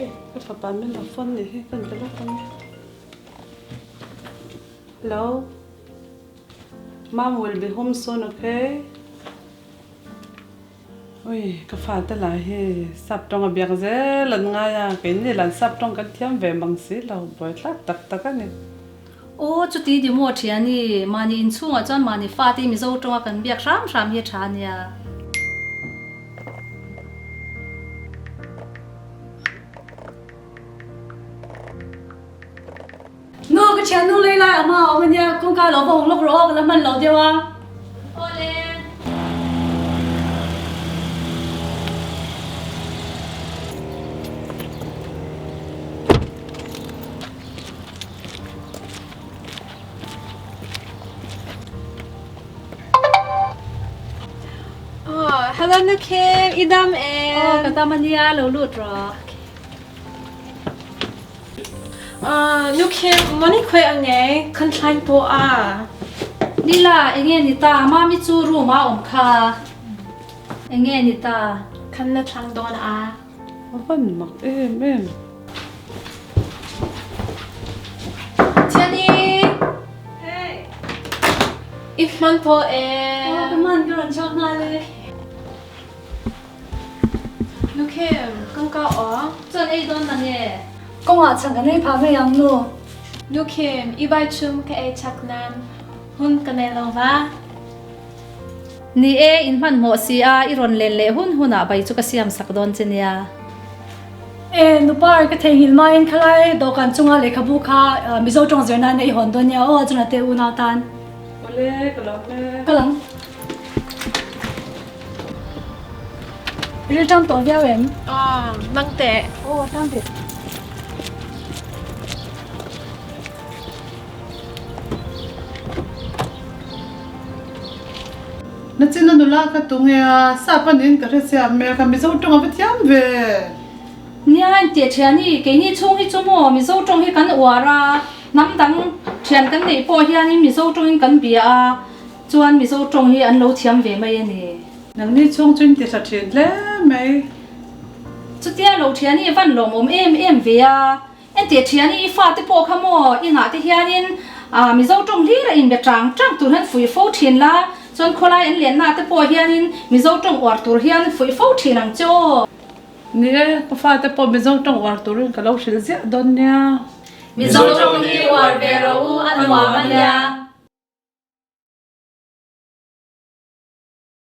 Hei ka fapa min lo phone nih hi ka inpe lawk ang e. Hello Mom will be home soon okay? Ui ka fate lah hi sap tawng a biak zel an ngai a, keini lah sap tawng kan thiam ve mang si lo, buaithlak tak tak a ni. Aw chuti ni maw thiani, mahni inchhungah chuan mahni fate Mizo tawnga kan biak hram hram hi a tha ania. Nu, ka thian nu lei lai a hma a awm ania, kawngka lo va hawng lawk rawh aw, ka la hman lo deuh a. Awle. Oh, hello Nu Kim, i dam em? Aw, ka dam ania, lo lut rawh. Uh, Nu Kim, moni khoi ang nge, kan thlain pawh a. Lila, enge ni ta, mami chu room a awm kha. Enge ni ta? Kan la thlang dawn a. A van mak em em. Thiani! Hey! I hman pawh em? Aw, ka hman ka rawn chhuak nghal e. Nu Kim, kan kau aw. Chuan ei dawn na nge? Kawngah chhan kan ei phah mai ang nu. Nu Kim, i bai chum ka ei chak nan hun ka nei lo va. Ni e, in hmanhmawh si a, i rawn len leh hun hunah bai chu ka siam sak dawn che nia. E, nupa ka theihnghilh hmain khalai dawhkan chunga lehkhabu kha Mizo tawng zir nan ei hawn dawn nia aw, chuna te unau tan. Awle, ka lo e. Ka lang. Ril tang tawh viau em? Aw, nang teh. Aw, tang teh. Nachin a nula kha tu nge a, sap a niin ka hre sia hmel kha Mizo tawng a va thiam ve. Nia intiah thian hi keini chhung hi chu maw Mizo tawng hi kan uar a, hnam dang thian kan neih pawh hianin Mizo tawngin kan bia a, chuan Mizo tawng hi an lo thiam ve mai a ni. Nangni chhung chu inti hra thin hle mai. Chutia lo thian hi van lawmawm em em ve a. Engtiah thian i fate pawh kha maw inah te hianin Mizo tawng hlir a inbe tang tang tur hian fuih fo thin la, chuan khawlai an lenna te pawh hianin Mizo tawng uar tur hian fuih fo thin ang che aw. Ni e, ka fate pawh Mizo tawng uar turin ka lo hrilh ziah dawn nia. Mizo tawng hi uar ve rawh u, a nuam a nia.